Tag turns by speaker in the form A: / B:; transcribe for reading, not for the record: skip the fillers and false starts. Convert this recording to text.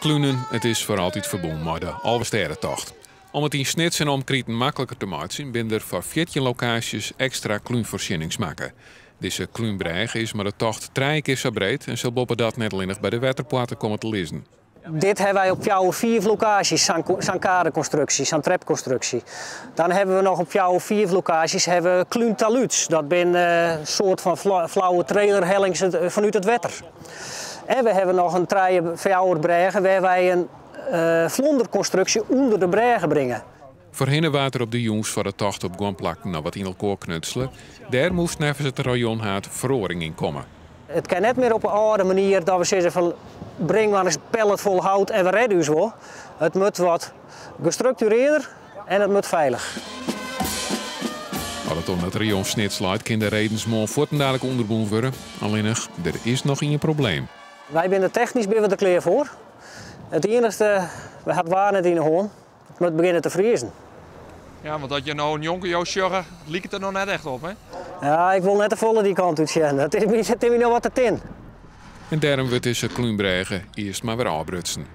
A: Klunen, it is foar altyd ferbûn mei de Alvestêdetocht. Om it yn Snits en omkriten makliker te meitsjen, binne der foar 14 lokaasjes ekstra klúnfoarsjennings makke. Dizze klúnbrêge is mei de tocht trije kear sa breed en sil boppedat net allinnich by de wetterpoarte komme te lizzen.
B: Dit hawwe wy op fjouwer, fiif lokaasjes, sa'n kadekonstruksje, sa'n trepkonstruksje. Dan hawwe we noch op fjouwer, fiif lokaasjes hawwe we klúntaluds. Dat binne in soart fan flauwe trailerhellings fanút it wetter. En we hawwe noch in trije, fjouwer brêge wêr wy in flonderkonstruksje ûnder de brêge bringe.
A: Foarhinne waard der op de jûns foar de tocht op guon plakken noch wat yn elkoar knutsele. Dêr moast neffens it rayonhaad feroaring yn komme.
B: It kin net mear op 'e âlde manier dat we sizze fan bring mar ris pallet fol hout en we rêde ús wol. It moat wat gestrukturearder en it moat feilich.
A: As it oan it rayon Snits leit, kin de redens moarn fuortendalik ûnderbûn wurde. Allinnich, der is noch ien probleem.
B: Wy binne der technysk binne we der klear foar. It iennichste, we ha it waar net yn 'e hân. It moat begjinne te friezen.
C: Ja, want as je no njonken jo sjogge, liket it der noch net echt op, hè?
B: Ja, ik wol net te folle dy kant út sjen. Dat is my, it is my noch wat te tin.
A: En dêrom wurdt dizze klúnbrêge earst mar wer ôfbrutsen.